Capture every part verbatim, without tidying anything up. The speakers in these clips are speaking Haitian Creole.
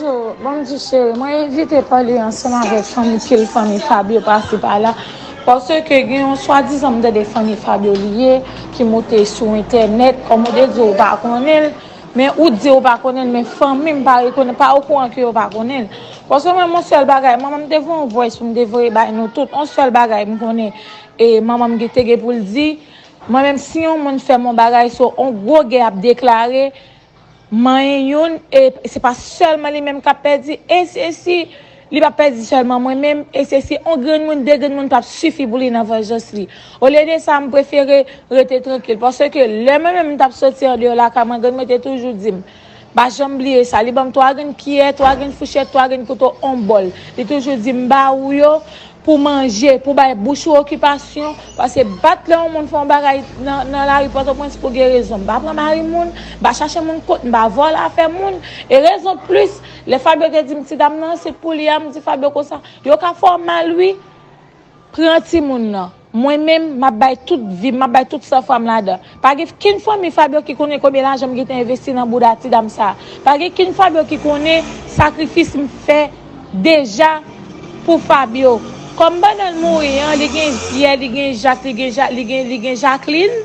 Bon, m di cheri, mwen evite pale ansanm avèk fanmi, pil fanmi Fabio pase pa la. Paske gen yon swadizan m tande fanmi Fabio li ye, ki moute sou entènèt, kòm ou te di ou pa konnen l, men ou di ou pa konnen l, men fanmi m pa rekonnen, pa okouran ke yo pa konnen l. Paske mwen, yon sèl bagay, mwen, mwen m te voye yon voice pou m te voye bay nou tout, yon sèl bagay m konnen, e manman m te gen pou l di, mwen menm, si yon moun fè m yon bagay, so, yon gwo gè ap deklare, manyen youn, e se pa sèlman li menm k ap pèdi, e se si li p ap pèdi sèlman mwen menm, e se si yon grenn moun, de grenn moun p ap sifi pou li nan vanjans li. Olye de sa, m prefere rete trankil, paske lè mwen menm m t ap soti andeyò lakay mwen, grann mwen te toujou di m, pa janm bliye sa, li ban m twa grenn kiyè, twa grenn fouchèt, twa grenn kouto, yon bòl. Li toujou di m, ba ou yo, pou manje, pou bay bouch ou okipasyon, paske bat lè yon moun fè yon bagay nan, nan lari Pòtoprens pou gen rezon. M pa pran mari moun, m pa chache moun kot, m pa vòlè afè moun. E rezon plis, lè Fabio te di m ti dam nan se pou li a, m di Fabio konsa, yo ka fè w mal wi. Pran timoun nan. Mwen menm, m ap bay tout vi m, m ap bay tout sanfwa m ladan. Pa gen kenn fanmi Fabio ki konnen konbyen lajan m gentan envesti nan bouda ti dam sa. Pa gen kenn Fabio ki konnen sakrifis m fè deja pou Fabio. Kòm pandan l mouri an, li gen Pyè, li gen Jak, li gen Ja-, li gen, li gen Jacqueline.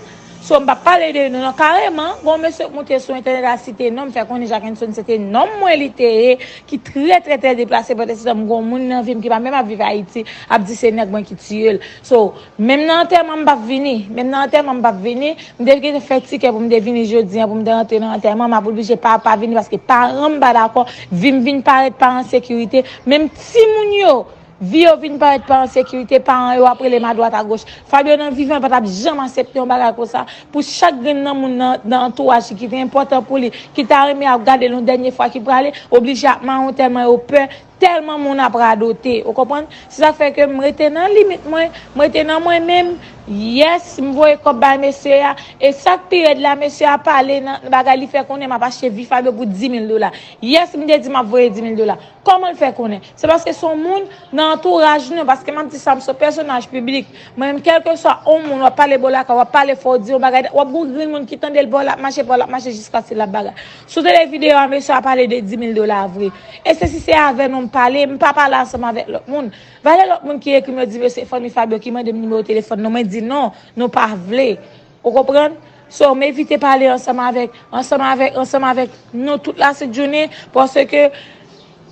So, m p ap pale de non non kareman. Gon mesye k moute sou entènèt la site non m, fè konnen Jackenson se te nonm mwen li te ye, ki trè, trè, trè deplase, pètèt se tanm gon moun nan vi m ki pa menm ap viv Ayiti, ap di se nèg mwen ki tiye l. So, menm nan antèman m p ap vini, menm nan antèman m p ap vini, m te gentan fè tikè pou m te vini jodi an, pou m te rantre nan antèman, m ap oblije pa, pa vini paske paran m pa dakò, vi m vin parèt pa an sekirite, menm timoun yo, vi yo vin parèt pa an sekirite, paran yo ap rele m adwat agoch. Fabio nan vivan pa t ap janm aksepte yon bagay konsa, pou chak grenn nan moun nan, nan antouraj li ki te enpòtan pou li, ki ta renmen ap gade l yon dènye fwa ki prale, oblije ap mawon tèlman yo pè, tèlman moun ap radote, ou konprann? Se sa k fè ke m rete nan limit mwen, m rete nan mwen menm. Yes, m voye kòb bay mesye a. E sa k pi rèd la, mesye a pale nan bagay, li fè konnen m ap achte vi Fabio pou di mil dola. Yes, m te di m ap voye di mil dola. Kòman l fè konnen? Se paske se yon moun nan antouraj nou, paske m ap di sa, m se yon pèsonaj piblik. Mwen menm, kèlkeswa yon moun, w ap pale bò lakay, w ap pale fò, w di yon bagay, w ap gon grenn moun ki tande l bò l ap mache, bò l ap mache jiskaske l ap bagay. Si w tande videyo a, mesye a pale de di mil dola vre. E se si se avè nou m pale, m pa pale ansanm avèk lòt moun. Valè lòt moun ki ekri m, yo di m se fanmi Fabio ki mande m nimewo telefòn nou, mwen di non, nou pa vle. Ou konprann? So, m evite pale ansanm avèk, ansanm avèk, ansanm avèk nou tout la sent jounen, paske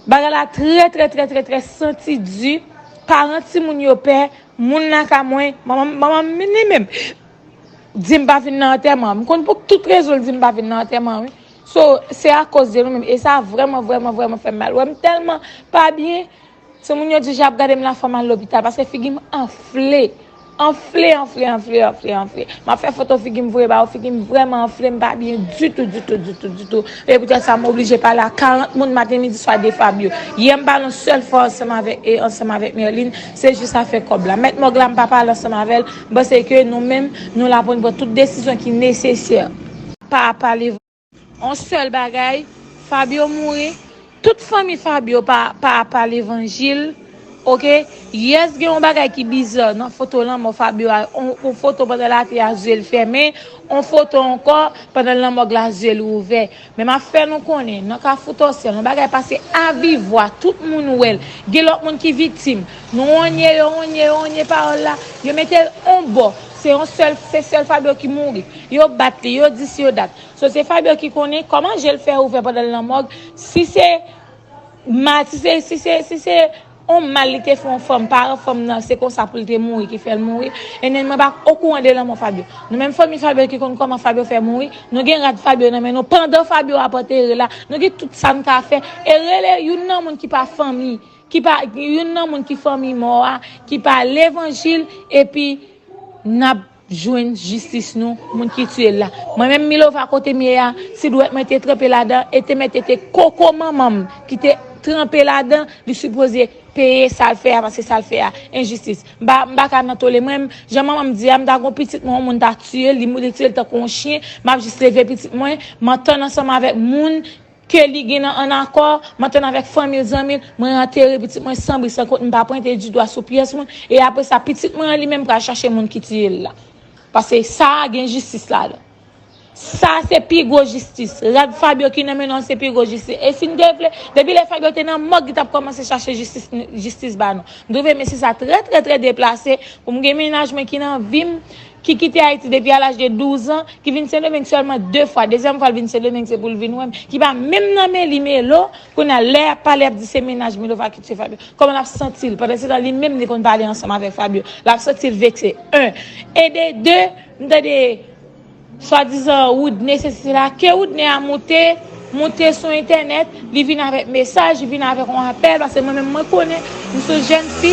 bagay la trè, trè, trè, trè, trè santi di. Paran timoun yo pè, moun lakay mwen, manman, manman m li menm di m pa vin nan antèman. M konn pou tout rezon l di m pa vin nan antèman, wi. So, se akoz de nou menm. E sa vrèman, vrèman, vrèman fè m mal. Wè, m tèlman pa byen. Timoun yo di jan ap gade m la fè m al lopital, paske figi m anfle. Anfle, anfle, anfle, anfle, anfle. M ap fè foto figi m voye ba yo, figi m vrèman anfle, m pa byen ditou, ditou, ditou, ditou. E poutèt sa, m oblije pale a karant moun maten, midi, swa de Fabio. Yè, m pale yon sèl fwa ansanm avèk, e ansanm avèk Merline, se jis afè kòb la. Mèt mòg la, m pa pale ansanm avè l. M panse ke nou menm, nou la pou n pran tout desizyon ki nesesè. Pa pale yon sèl bagay, Fabio mouri, tout fanmi Fabio pa, pa, pa levanjil, oke? Yes, gen yon bagay ki biza nan foto lanmò Fabio a, on, on foto pandan l atè a, zye l fèmen, on foto ankò, pandan l nan mòg la, zye l ouvè. Men m ap fè nou konnen, nan Kafou Tòsyèl, yon bagay pase a viv vwa, tout moun wè l. Gen lòt moun ki viktim. Nou wonye yo, wonye yo, wonye pawòl la, yo mete l on bò. Se yon sèl, se sèl Fabio ki mouri. Yo bat li, yo di si yo dat. So, se Fabio ki konnen kòman je l fè ouvè pandan l nan mòg. Si se mal, si se, si se, si se on mal li te fè on fanm, paran fanm nan, se konsa pou l te mouri, ki fè l mouri. E nen mwen pa okouran de lanmò Fabio. Nou menm fanmi Fabio ki konn kòman Fabio fè mouri, nou gen rad Fabio nan men nou. Pandan Fabio ap antere la, nou gen tout sa n ka fè. E rele youn nan moun ki pa fanmi, ki pa, youn nan moun ki fanmi mò a, ki pa levanjil, epi n ap jwenn jistis nou, moun ki tiye l la. Mwen menm, Milova, kote m ye a, si dwèt mwen te tranpe ladan, e te mèt te koko manman m ki te tranpe ladan, li sipoze peye sa l fè a, paske sa l fè a, enjistis. M pa, m pa ka nan tole. Mwen menm, jan manman m di a, m ta gon pitit mwen, yon moun ta tiye l, li, li tiye l tankou yon chen, m ap jis leve pitit mwen, m antann ansanm avèk moun ke li gen nan, an akò, m antann avèk fanmi l, zanmi l, mwen antere pitit mwen san bri, san kont, m pa pwente ditou a sou pyès moun, e apre sa, pitit mwen an li menm pral chache moun ki tiye l la. Paske sa a gen jistis ladan. Sa se pi gwo jistis. Rad Fabio ki nan men nou an se pi gwo jistis. E si n te vle, depi lè Fabio te nan mòg, li t ap kòmanse chache jistis, jistis ba nou. M twouve mesye sa trè, trè, trè deplase. Pou m gen mennaj mwen ki nan vi m, ki kite Ayiti depi a laj de douz an, ki vin Sendomeng sèlman de fwa. Dezyèm fwa l vin Sendomeng, se pou l vin wè m. Ki pa menm nan men li, Melo, kounye a, lè y ap pale, y ap di se mennaj Milova ki tiye Fabio. Kòman l ap santi l? Pandan se tan, li menm, li konn pale ansanm avèk Fabio. L ap santi l vekse. En. E de de, m tande swadizan Woodney, sesi sela, ke Woodney a moute, moute sou entènèt, li vin avèk mesaj, li vin avèk yon apèl, paske mwen menm mwen konnen, m se yon jèn fi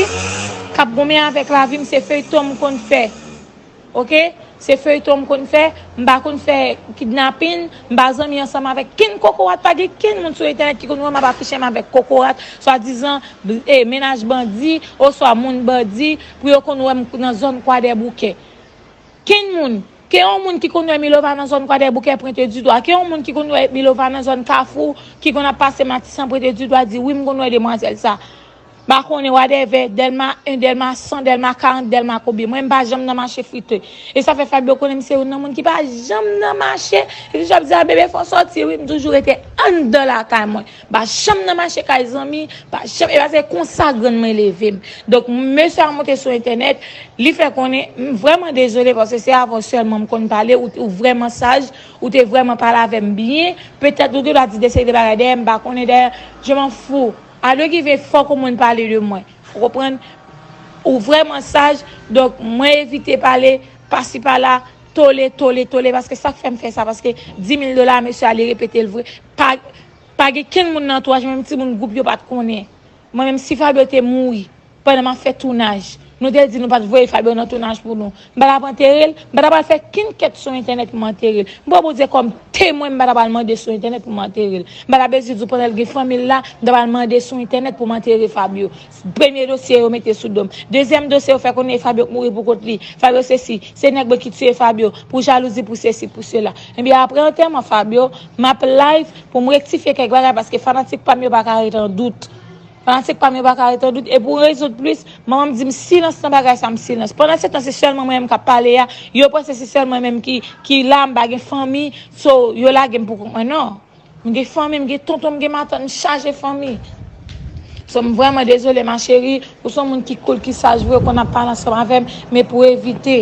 k ap goumen avèk lavi m, se feyton m konn fè. Oke? Se feyton m konn fè, m pa konn fè kidnapin, m pa zanmi ansanm avèk kenn kokorat, pa gen kenn moun sou entènèt ki konn wè m ap afiche m avèk kokorat, swadizan, e, mennaj bandi, oswa moun bandi, pou yo konn wè m nan zòn Kwadèboukè. Kenn moun, ke yon moun ki konn wè Milova nan zòn Kwadèboukè pwente di dwa, ke yon moun ki konn wè Milova nan zòn Kafou, ki konn ap pase Matisan pwente di dwa, di wi, m konn wè demwazèl sa. M pa konnen, wadèvè, Dèlma en, Dèlma san, Dèlma karant, Dèlma konbyen. Mwen, m pa janm nan mache frite. E sa fè Fabio konnen m se youn nan moun ki pa janm nan mache. E li ap di, a, bebe, fò w sòti, wi, m toujou rete anndan lakay mwen. M pa janm nan mache kay zanmi, pa janm, e pa se konsa grann mwen leve m. Donk, mesye a monte sou entènèt, li fè konnen, m vrèman dezole, paske se avè w sèlman m konn pale, ou, ou vrèman saj, ou te vrèman pale avè m byen. Petèt ou te dwa di de seri de bagay dèyè m, m pa konnen dèyè, je m'en fous. I don't give a fuck ou moun pale de mwen. Ou konprann? Ou vrèman saj, donk mwen evite pale pasi pala, tole, tole, tole, paske sa k fè m fè sa, paske dis mil dola, mesye a, li repete l vre. Pa, pa gen kenn moun nan antouraj mwen, menm timoun gwoup yo pa t konnen. Mwen menm, si Fabio te mouri pandan m ap fè tounaj, nou te di nou pa t voye Fabio nan tounaj pou nou. M pa t ap antere l, m pa t ap al fè kenn kèt sou entènèt pou m antere l. M pran Bondye kòm temwen, m pa t ap al mande sou entènèt pou m antere l. M pa t ap bezwen di w pandan l gen fanmi l la, m t ap al mande sou entènèt pou m antere Fabio. Premye dosye yo mete sou do m. Dezyèm dosye yo fè konnen Fabio mouri pou kont li. Fabio sesi, se nèg mwen ki tiye Fabio, pou jalouzi, pou sesi, pou sela. Ebyen, apre antèman Fabio, m ap live pou m rektifye kèk bagay paske fanatik pa m yo pa ka ret an dout. Fanatik pa m yo pa ka ret an dout. E pou rezon de plis, manman m di m silans nan bagay sa, m silans. Pandan se tan, se sèlman mwen menm k ap pale a. Yo panse se sèlman mwen menm ki, ki la, m pa gen fanmi. So, yo lage m pou kont mwen. Non. M gen fanmi, m gen tonton, m gen matant, m chaje fanmi. So, m vrèman dezole, ma chérie. Ou se yon moun ki cool, ki saj vre, ou konn ap pale ansanm avè m, men pou evite.